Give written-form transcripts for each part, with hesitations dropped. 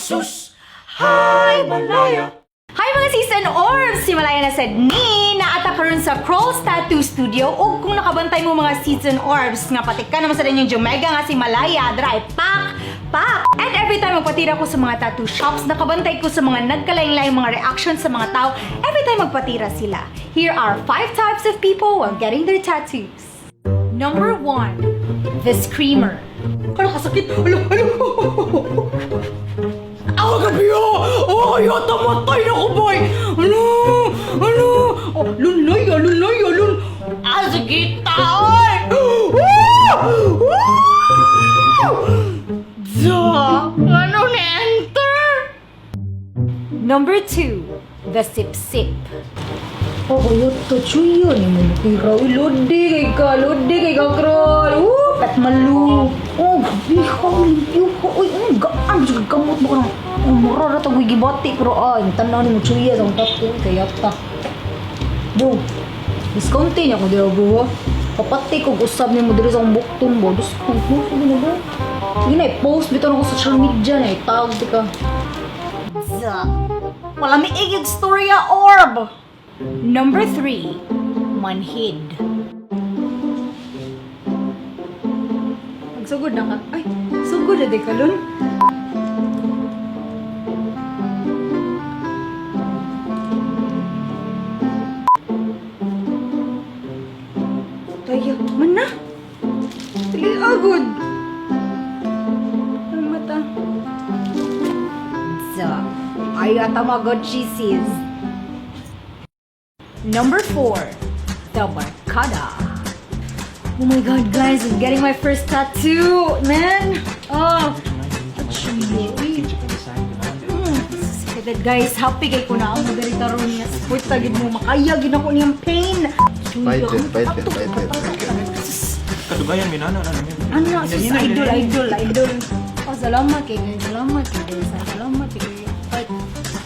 Asus! Hi, Malaya! Hi, mga sis and orbs! Si Malaya na said ni naata karon sa Crawls Tattoo Studio ug kung nakabantay mo, mga sis and orbs, nga patik ka naman sa inyong Jomega nga si Malaya dry pak pak. And every time magpatira ko sa mga tattoo shops, nakabantay ko sa mga nagkalain-laing mga reactions sa mga tao every time magpatira sila. Here are five types of people while getting their tattoos. Number 1, the screamer. Kano kasakit? Alo, alo! Ako gabi oh! Oh, kaya tamatay na ko, boy! Ano? Ano? Oh, lunay, ah, lunay, ah, lun... Ah, sige, taon! Ah! Ah! Da! Ano na-enter? Number 2, the sip-sip. Oh, kaya to, chuyo ni mo nakira. Uy, lodi kay ka, lodi kay ka, krol. Petmalu. Oh, gabi ka, limpyo ka. Uy, ang gaan, sige, gamot mo ka na. Oh, mura na ito, gibati, pero ay, tanaw ni mo chuya sa akong tattoo, kaya ta. Bro, discountin niya ko dira, bro, ha. Kapatay ko, usab ni mo diri sa akong bukton ba. Diyos ko, bro, sige na, bro. Sige na, i-post bitaw na ko sa social media na, i-tag di ka. Za. Wala may igig storya, orb! Number 3, manhid. Magsugod na ka. Ay, sugod na di ka, Lun. Tayo, man na. Dali, agod. Ang mata. So, ay, tamagod she sees. Number 4, the barkada. Oh my God, guys, I'm getting my first tattoo, man. Oh, actually, guys, happy kay ko na ako diri karon nga support ta gid mo makaya gid ako niyang pain. Fight it, fight it, fight it. Kadugayan, minana na namin. Ano, sus, idol, idol, idol. Oh, salamat kay guys, salamat kay guys, salamat kay fight.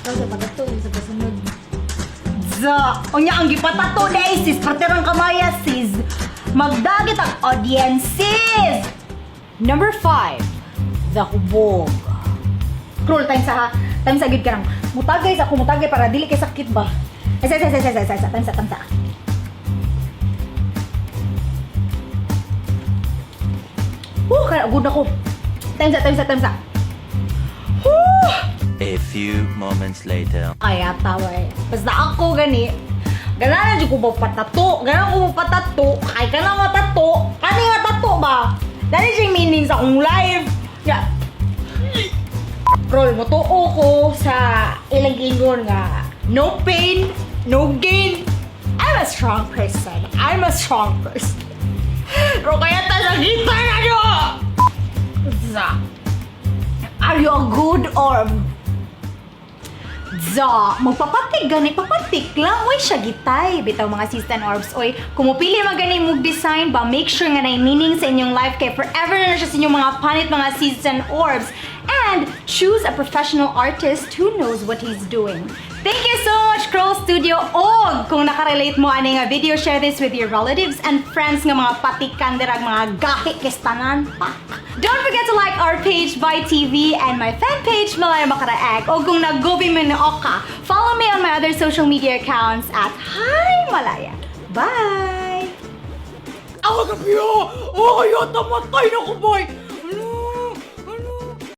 Ikaw sa pagkato, sa kasunod. Za, unya ang gipatato na sis, parterang kamaya sis. Magdagit ang audience sis. Number 5, the hubog. Crawl time sa ha. Time sa gid karang. Mutagay sa ako, mutagay para dili kay sakit ba. Ay, sa sa sa sa sa sa time sa time sa. Oh, kaya good ako. Time sa time sa time sa. Whew! A few moments later. Kaya tawa eh. Basta ako gani, ganahan jud ko ba patato, ganahan ko ba patato, kay ka na matato, kani nga tato ba? Dali siyang meaning sa akong life. Ya. Rol, motuo ko sa ilang ingon nga, no pain, no gain. I'm a strong person. I'm a strong person. Pero kaya ta sa kita na nyo! Za. Are you a good or Za, magpapatik gani, papatik lang. Uy, siya gitay. Bitaw, mga sis and orbs. Oy, kung mupili man gani mong design ba, make sure nga na meaning sa inyong life kay forever na siya sa inyong mga panit, mga sis and orbs. And choose a professional artist who knows what he's doing. Thank you so much, Kroll Studio. Og kung nakarelate mo ani nga video, share this with your relatives and friends nga mga patikan dirag mga gahi kistanan. Pak! Don't forget to like our page by TV and my fan page Malaya Makaraeg. O kung naggobi mo ni Oka, follow me on my other social media accounts at Hi Malaya. Bye! Ako gabi oh! Oh, kaya tamatay na ko, boy!